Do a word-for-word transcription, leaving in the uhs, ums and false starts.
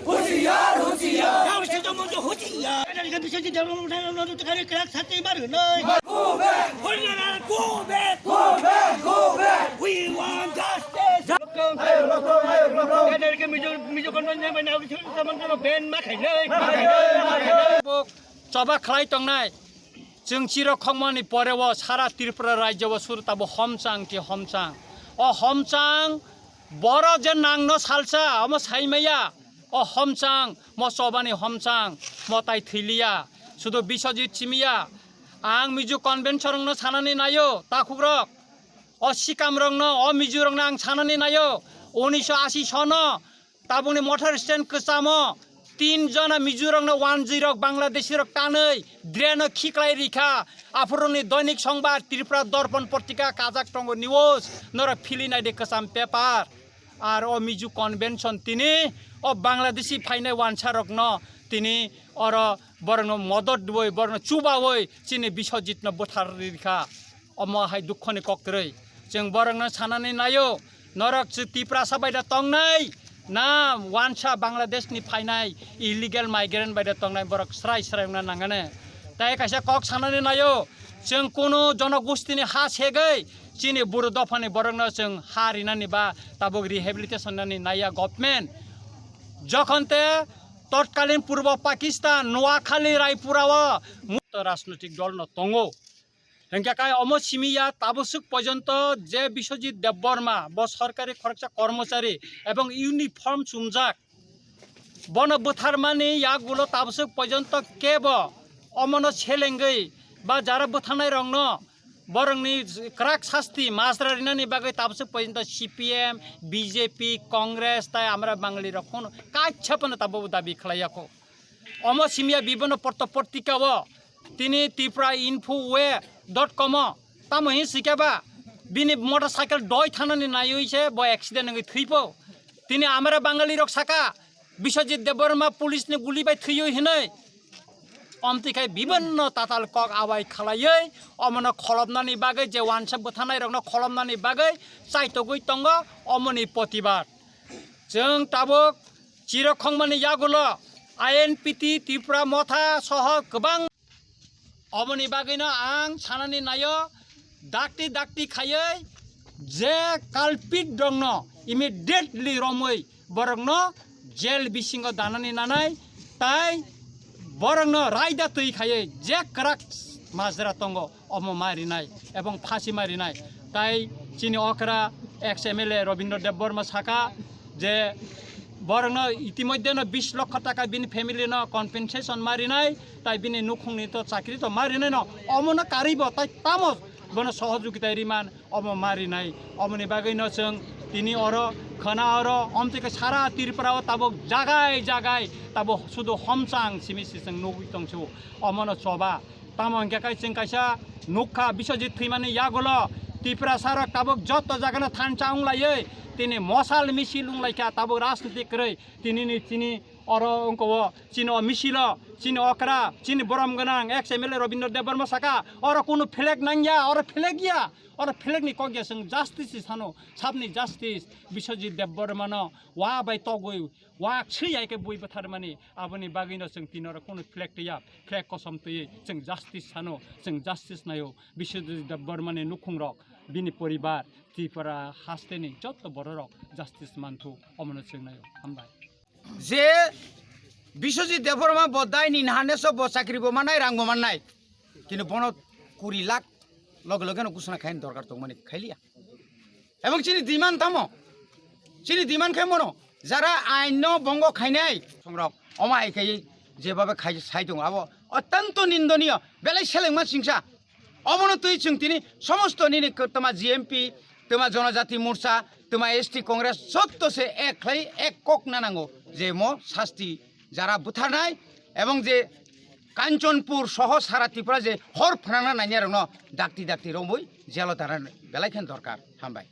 হুঁশিয়ার, হুঁশিয়ার। রামকৃষ্ণ মঞ্চ হুঁশিয়ার। এটা লিখে বিশ্বজিৎ দেববর্মা উঠায়, আমরা তো কারে ক্লাস থাকতেই পারবে না। Go back, go back, go back, go back, go back. We want justice. এদেরকে মিজো, মিজো কনভেনশন মানে ওকে সামান কোনো ব্যান না খাইলে। Choba khlai tongnai. Chwng chiro khokmani pore o sara Tripura rajyo o suru tabo homchang khe homchang. O homchang boro je nangno salsa, omo saimaya. O homchang, mo chobani homchang, mo tai thwiliya. Sudo Biswajit simiya. Ang Mizo convention rokno sanani naio, takhukrok. O sikamrokno, o Mizorokno ang sanani naio. Unisho ashi sono, tabukni motor stand kwchamo tin jona Mizorokno wanjwirok, Bangladeshirok tanwi draino khiklai rikha. Aphuruni Doinik Songbar, Tripura Dorpon Potrika, Kajak Tongo News, norok phili naidi kwcham paper. Ar o Mizo convention tini o Bangladeshi phainai wansarokno tini oro borokno modot rwui, borokno chubaui chini Biswajitno bwthar rikha. Omo hai dukhoni kok kwrwi. Chwng borokno sanani naio, norok chwng Tiprasa bai da tongnai, na wansa Bangladeshni phainai illegal migrant bai da tongnai, borok srai srai wngna nangani. Tai kaisa kok sanani naio, chwng kunu jonogostini ha segwi chini buru dophani borokno chwng ha rinani ba tabuk rehabilitation nani naiya government. Jokhon te totkalin Purbo Pakistan, Noakhali, Raipura o mu-, rajnotik dol no tongo. Hingkhe kai omo simi ya tabuk swk pojonto je Biswajit Debbarma, bo sorkari khoroksa kormochari ebong uniform chumjak. Bono bwtharmani yagulo tabuk swk pojonto kebo omono selengwi ba jara bwtharnai rokno borokni kwrak sasti majra rinani bagwi tabuk swk pojonto C P M, B J P, Congress tai amra Bangali rok phano kaisa phano tabuk dabi khlai ya kho. Omo simi ya bibhinno porto portika o tini Tripura Info we dot com o tamo hin sikhe ba bini motorcycle doi thanani naiwi se bo accident wngwi thwipo. Tini amra Bangali rok saka Biswajit Debbarma police ni guli bai thwiwi hinwi. Omtwi khai bibhinno tatal kok awai khlaiwi omono kholopnani bagwi je wansa bwtharnai rokno kholopnani bagwi chaitogwi tongo omoni protibad. Chwng tabuk chiro khongmani yagulo I N P T, Tripura Motha soho kwbang. Oboni bagwino ang sanani naio, dakti dakti khaiwi je culprit rokno immediately romwi borokno jail bisingo danani nanai, tai borokno raida twi khaiwi je kwrak majra tongo, omo ma rinai ebong phasi ma rinai. Tai chini okra ex M L A Robindra Debbarma saka je borokno itimodhyeno bis lokho taka bini family no compensation ma rinai, tai bini nukhungni to chakri to ma rinai no, omono karwi bo tai tamo bono sohojogita riman omo ma rinai. Omoni bagwi no chwng tini oro khwna oro omtwi khe sara Tripura o tabuk jagai jagai tabuk sudu homchang simi si chwng nugwi tongsu, omono choba. Tamo hingkhe kai chwng kaisa nukha Biswajit thwimani yagulo Tiprasa rok tabuk joto jagano thansa wnglaiwi tini mosal misil wnglaikha tabuk rajniti kwrwi tinini chini oro wngkha o chini o misilo chini okra chini borom gwnang ex M L A Robindra Debbarma saka oro kunu flag nangya oro flag ya oro flag ni kok ya chwng justice sano sabni justice Biswajit Debbarmano wa bai togwi wa swi ya khe bui bwtharmani aboni bagwino chwng tini oro kunu flag twiya flag kosom twiwi chwng justice sano chwng justice naio. Biswajit Debbarmani nukhungrok, bini poribar, Tripura hasteni jotto bororok justice manthu, omono chwng naio. Hambai. Je Biswajit Debbarma bo daini nahaneso bo chakri bo mannai, rang bo mannai. Kintu bono kuri lakh loge loge no ghosona khaini dorkar tongmani khailiya. Ebong chini demand tamo? Chini demand khe mono jara ain no bongo khainai songrok omo hai khai jebabe khai sai tongo abo ottanto nindoniyo belai selengma singsa. Omono twi chwng tini somosto nini kwtama G M P, twma Jonojati Morcha, twma S T Congress jotto se ek khlai ek kok na nango je mo sasti jara butharnai ebong je Kanchanpur soho sara Tripura je hor phnangna nainai rokno dakti dakti romwi jelo dana belai khe dorkar. Hambai.